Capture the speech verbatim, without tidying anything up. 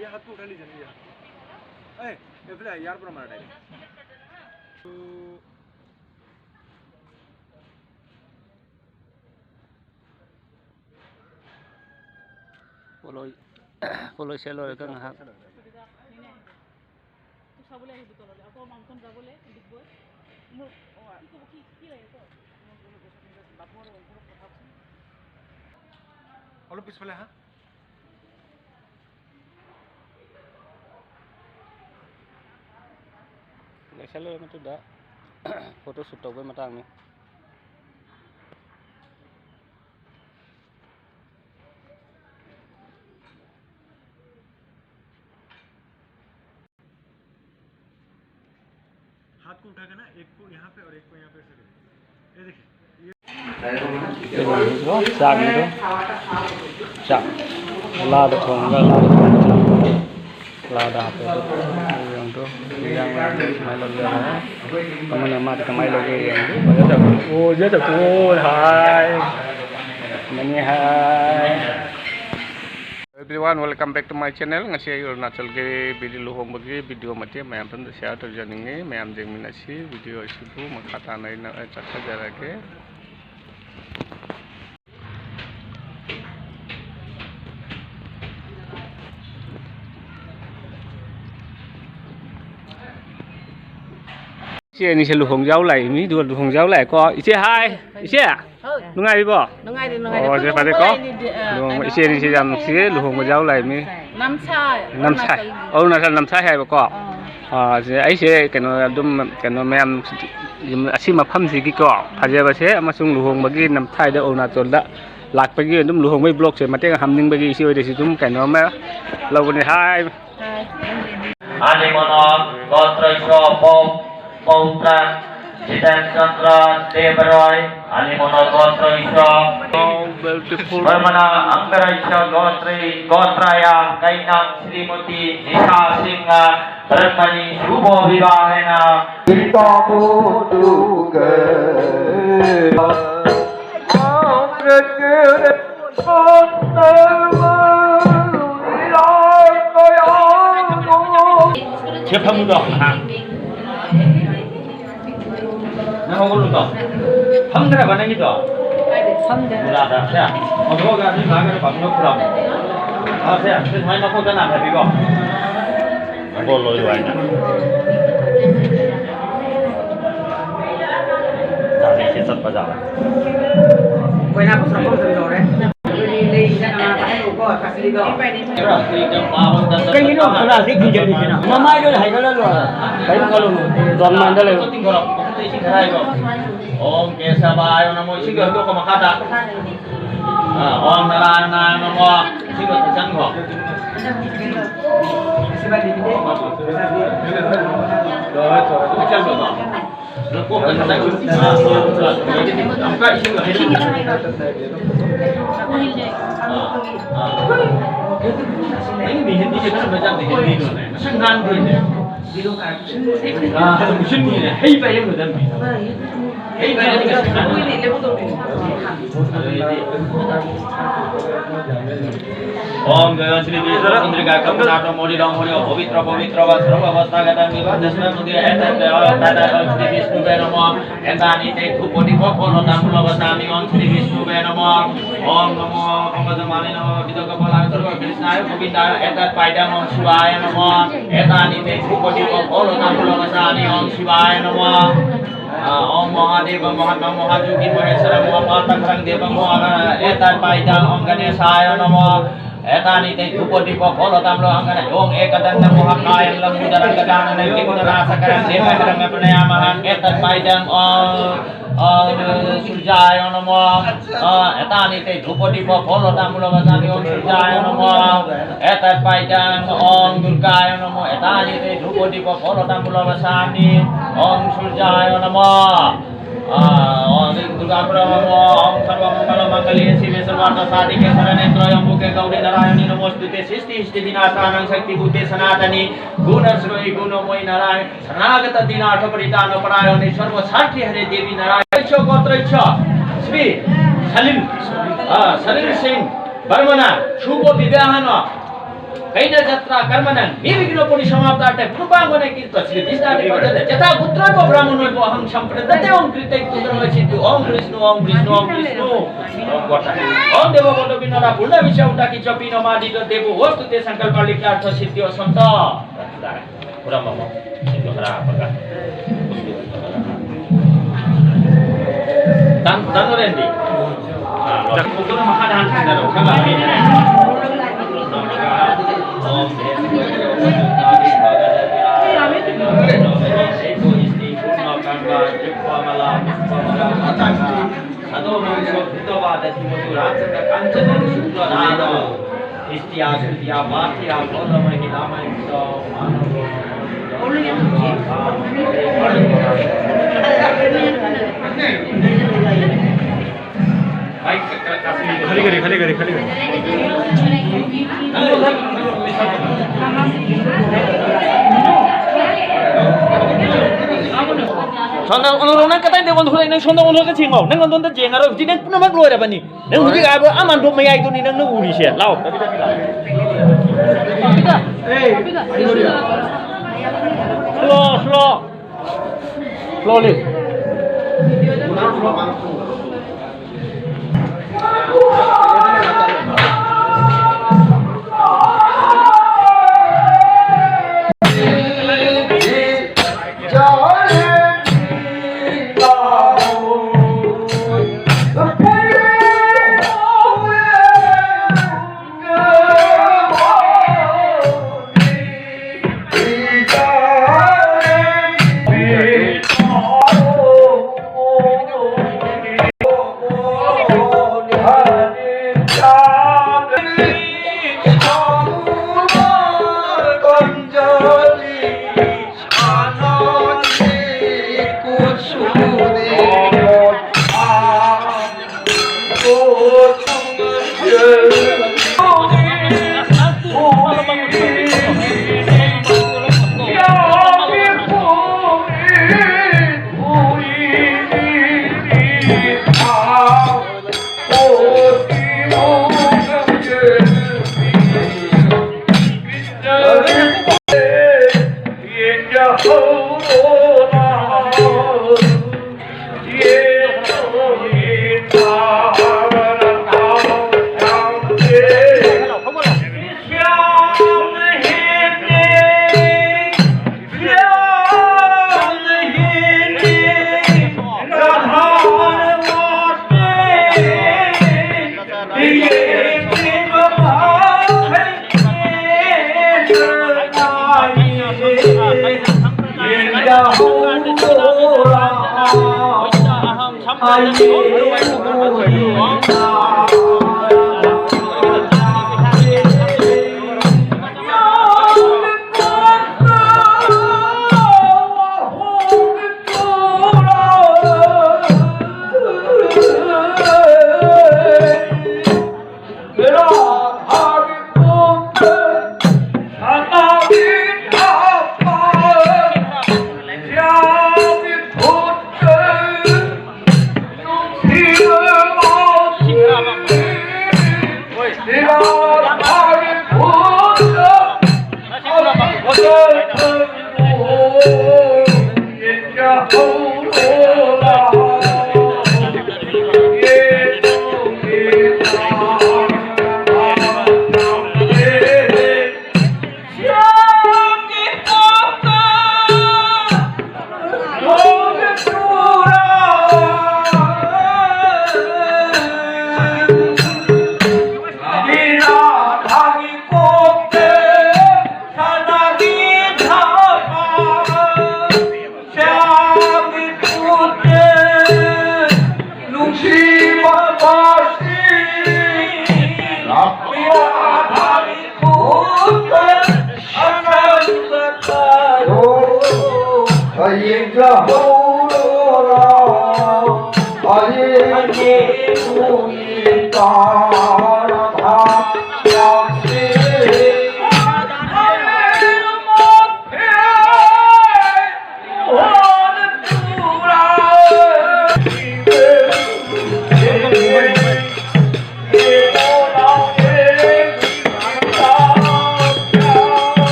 এই হাতটো উঠাই দিছে নেকি? এই, এইফালে আহ, ইয়াৰ পৰা মাৰা ডাইৰেক্ট। পলই, পলই চেল হয়, কাং হাক। তোক চাবলৈ আহিবি তললৈ। আকৌ মাংসখন যাবলৈ ডিগবৈ। মোৰ, অ, কি ক'ব, কি, কি লাগে ক? অলপ পিছফালে আহা। ꯂꯩꯁꯜꯂꯣꯏ ꯃꯇꯨꯡꯗ ꯐꯣꯇꯣ ꯁꯨꯠ ꯇꯧꯕꯩ ꯃꯇꯥꯡꯅꯤ꯫ हाथ को उठा के ना, एक को यहाँ पे और एक को यहाँ पे ऐसे करो। ये देखिए, ये ꯆꯥꯛꯅꯤꯗꯣ, ꯆꯥꯛ ꯂꯥꯗ ꯊꯣꯡꯉꯒ ꯂꯥꯗ ꯊꯣꯡꯉꯒ ꯂꯥꯗ ꯍꯥꯞꯄꯦ꯫ ꯑꯗꯨ ꯌꯦꯡꯗꯣ, ꯏꯟꯖꯥꯡ ꯃꯌꯥꯝꯗꯣ ꯁꯨꯃꯥꯏꯅ ꯂꯧꯖꯔꯦ꯫ ꯑꯃꯅ ꯃꯥꯗꯤ ꯀꯃꯥꯏꯅ ꯂꯧꯒꯦ ꯌꯦꯡꯗꯣ꯫ ꯑꯣꯖꯥ ꯆꯐꯨ, ꯑꯣꯖꯥ ꯆꯐꯨ, ꯍꯥꯏ꯫ Money high. Everyone, welcome back to my channel. ꯉꯁꯤ ꯑꯩ ꯑꯔꯨꯅꯥꯆꯜꯒꯤ ꯚꯤꯗꯤꯑꯣ, ꯂꯨꯍꯣꯡꯕꯒꯤ ꯚꯤꯗꯤꯑꯣ ꯃꯇꯦꯛ ꯃꯌꯥꯝ ꯄꯨꯝꯅ ꯁꯤꯌꯥꯔ ꯇꯧꯖꯅꯤꯡꯉꯤ꯫ ꯃꯌꯥꯝ ꯌꯦꯡꯃꯤꯟꯅꯁꯤ꯫ ꯚꯤꯗꯤꯑꯣ ꯑꯁꯤꯕꯨ ꯃꯈꯥ ꯇꯥꯅ ꯑꯩꯅ ꯆꯠꯊꯖꯔꯛꯀꯦ꯫ ꯏꯆꯦ ꯑꯅꯤꯁꯦ ꯂꯨꯍꯣꯡꯖꯥꯎ ꯂꯥꯛꯏ ꯃꯤ, ꯑꯗꯨꯒ ꯂꯨꯍꯣꯡꯖꯥꯎ ꯂꯥꯛꯑꯦꯀꯣ꯫ ꯏꯆꯦ, ꯍꯥꯏ꯫ ꯏꯆꯦ, ꯍꯣꯏ꯫ ꯅꯨꯡꯉꯥꯏꯔꯤꯕꯣ? ꯅꯨꯡꯉꯥꯏꯔꯤ, ꯅꯨꯡꯉꯥꯏꯔꯤ꯫ ꯑꯣ, ꯑꯩꯈꯣꯏ ꯁꯦ ꯐꯔꯦꯀꯣ꯫ ꯂꯨꯍꯣꯡꯕ ꯂꯥꯛꯏꯅꯤ, ꯑ, ꯂꯨꯍꯣꯡꯕ, ꯀꯩꯅꯣ, ꯏꯆꯦ ꯑꯅꯤꯁꯦ ꯌꯥꯝ ꯅꯨꯡꯁꯤꯌꯦ, ꯂꯨꯍꯣꯡꯕ ꯌꯥꯎ ꯂꯥꯛꯏ ꯃꯤ꯫ ꯅꯝꯁꯥ, ꯅꯝꯁꯥꯏ꯫ ꯑꯔꯨꯅꯥꯆꯜꯒꯤ꯫ ꯑꯔꯨꯅꯥꯆꯜ ꯅꯝꯁꯥꯏ ꯍꯥꯏꯕꯀꯣ꯫ ꯑꯥ꯫ ꯑꯥ, ꯁꯦ ꯑꯩꯁꯦ ꯀꯩꯅꯣ ꯑꯗꯨꯝ ꯀꯩꯅꯣ ꯃꯌꯥꯝ ꯑꯁꯤ ꯃꯐꯝꯁꯤꯒꯤꯀꯣ ꯐꯖꯕꯁꯦ ꯑꯃꯁꯨꯡ ꯂꯨꯍꯣꯡꯕꯒꯤ ꯅꯝꯊꯥꯏꯗ ꯑꯔꯨꯅꯥꯆꯜꯗ ꯂꯥꯛꯄꯒꯤ ꯑꯗꯨꯝ ꯂꯨꯍꯣꯡꯕꯒꯤ ꯕ꯭ꯂꯣꯛꯁꯦ ꯃꯇꯦꯡ ꯍꯥꯞꯅꯤꯡꯕꯒꯤ ꯏꯆꯦ ꯍꯣꯏꯗꯁꯨ ꯑꯗꯨꯝ ꯀꯩꯅꯣ ꯑꯃ ꯂꯧꯕꯅꯤ꯫ ꯍꯥꯏ꯫ ꯍꯥꯏ꯫ ꯑꯅꯤꯃꯅ ꯒꯣꯇ꯭ꯔꯩꯁꯣ ꯄꯧ-, ꯄꯧꯇ꯭ꯔ ꯖꯤꯇꯦꯟ ꯆꯟꯗ꯭ꯔ ꯗꯦꯕꯔꯣꯏ, ꯑꯅꯤꯃꯅ ꯒꯣꯇ꯭ꯔꯩꯁꯣ꯫ Beautiful. ꯕꯔꯃꯅ ꯑꯪꯒꯔꯩꯁꯣ ꯒꯣꯇ꯭ꯔꯩ, ꯒꯣꯇ꯭ꯔꯥꯌꯥ ꯀꯩꯅꯥꯡ ꯁ꯭ꯔꯤꯃꯇꯤ ꯅꯤꯁꯥ ꯁꯤꯡꯍ ꯔꯠꯃꯅꯤ ꯁꯨꯚꯣ ꯕꯤꯕꯥꯍꯦꯅ꯫ ꯏꯇꯥꯕꯨ ꯇꯨꯒ꯫ ꯊꯝꯃꯨꯗꯣ꯫ ꯅꯪ ꯍꯧꯒꯠꯂꯨꯗꯣ꯫ ꯐꯝꯗ꯭ꯔꯕ ꯅꯪꯒꯤꯗꯣ? ꯐꯝꯗꯦ꯫ ꯃꯨꯂꯥꯗ ꯁꯦ꯫ ꯑꯣꯟꯊꯣꯛꯑꯒ ꯑꯗꯨ ꯉꯥꯏꯍꯥꯛ ꯀꯩꯅꯣ ꯄꯥꯝꯃꯤꯟꯅ ꯄꯨꯔꯛꯑꯣ꯫ ꯑꯥ, ꯁꯦ, ꯁꯦ, ꯁꯨꯃꯥꯏꯅ ꯃꯈꯣꯡꯗ ꯅꯥꯟꯊꯕꯤꯀꯣ꯫ ꯃꯈꯣꯡ ꯂꯣꯏ ꯂꯣꯏꯅ꯫ ꯒꯥꯔꯤꯁꯦ ꯆꯠꯄ ꯖꯥꯠꯂ? ꯀꯣꯏꯅꯥ ꯄꯨꯊꯣꯔꯛꯄ ꯃꯇꯝ ꯌꯧꯔꯦ꯫ ꯀꯩꯒꯤꯅꯣ ꯀꯅꯥꯁꯤ ꯊꯤꯟꯖꯜꯂꯤꯁꯤꯅ? ꯃꯃꯥꯏꯗꯨꯗ ꯍꯥꯏꯒꯠꯂ ꯂꯣꯏꯔꯦ꯫ ꯀꯔꯤꯝ ꯈꯜꯂꯨꯅꯨ꯫ ꯖꯣꯟ ꯃꯥꯟꯗ ꯂꯩꯌꯨ꯫ ꯑꯣꯝ ꯀꯦꯁꯕꯥꯌ ꯅꯃꯣ꯫ ꯏꯁꯤꯡꯗꯣ ꯍꯩꯗꯣꯛꯈꯣ ꯃꯈꯥꯗ꯫ ꯑꯥ, ꯑꯣꯝ ꯅꯥꯔꯥꯌꯅꯥꯌ ꯅꯃꯣ꯫ ꯏꯁꯤꯡꯗꯣ ꯊꯛꯆꯟꯈꯣ꯫ ꯊꯛꯆꯟꯈꯣ꯫ ओम गयो श्री विष्णु इंद्रिका कमनाटो मोदि डोम मोदि पवित्र पवित्र व सर्व अवस्था गता विवा जस्मे मुदि एतन देव तदा श्री विष्णु वे नमः। एतानि ते धूप दीप फल तांबूल वसामि। ओम श्री विष्णु वे नमः। ओम नमो पंकज मालिन विदक बला सर्व कृष्णाय गोविंदाय एतत् पाइडम। ओम शिवाय नमः। एतानि ते धूप दीप फल तांबूल वसामि। ओम शिवाय नमः। ओम महादेव महात्मा महाजोगी महेश्वर महापातकरं देवं महा एतत् पाइडम। ओम गणेशाय नमः। एतानि ते धूप दीप फल तांबूल अंगन ओम एकदंत महाकायं लंबोदरं गजाननं त्रिगुणरासकरं देवहिरं प्रणयामहं एतत् पाइडम। ओम ओम सूर्याय नमः। ओम एतानि ते धूप दीप फल तांबूल वसामि। ओम सूर्याय नमः। एतत् पाइडम। ओम दुर्गाय नमः। एतानि ते धूप दीप फल तांबूल वसामि। ओम सूर्याय नमः। आ, ओम दुर्गा प्रणमः। ओम सर्व मंगल मंगल्ये शिवे सर्वार्थ साधिके शरण्ये त्र्यंबके गौरी नारायणी नमोस्तुते। सृष्टि स्थिति विनाशानं शक्ति भूते सनातनी गुण श्रोई गुणमय नारायण शरणागत दीनार्थ परित्राण परायणे सर्व साक्षी हरे देवी नारायण। गोत्र श्री सलीम, आ, सलीम सिंह बर्मन शुभ विवाहन कैन जात्रा कर्मणां निर्विघ्नं परिसमाप्त्यर्थं पूर्वाङ्गने कृत्वा श्रीदीक्षां प्रददामि। यथा गोत्रैव ब्राह्मणैव अहं सम्प्रदत्ते। ओम कृते पुत्रवै सिद्धि, ओम विष्णु, ओम विष्णु, ओम विष्णु। ओम देवगोटो विनोदा पूर्ण विषय उदाकी च पीनमादित देवो वस्तु ते संकल्प लिखार्थ सिद्धि असंत। पूरा मम सिद्धि हरा पगा। तन तन रेंदी। खाली करी, खाली करी, खाली करी। ꯁꯣꯝꯗ ꯎꯅꯔꯣ, ꯅꯪ ꯀꯗꯥꯏꯗ ꯑꯣꯟꯊꯣꯔꯛꯏ? ꯅꯪ ꯁꯣꯝꯗ ꯑꯣꯟꯊꯣꯔꯛꯀ ꯊꯦꯡꯉꯣ꯫ ꯅꯪ ꯑꯗꯣꯝꯗ ꯌꯦꯡꯉꯔꯣꯏ꯫ ꯍꯧꯖꯤꯛ ꯅꯪ ꯄꯨꯝꯅꯃꯛ ꯂꯣꯏꯔꯕꯅꯤ꯫ ꯅꯪ ꯍꯧꯖꯤꯛ ꯍꯥꯏꯕ ꯑꯥ ꯃꯥꯟꯗꯣꯞ ꯃꯌꯥꯏꯗꯨꯅꯤ ꯅꯪꯅ ꯎꯔꯤꯁꯦ꯫ ꯂꯥꯎ꯫ Slow, slow. Slowly.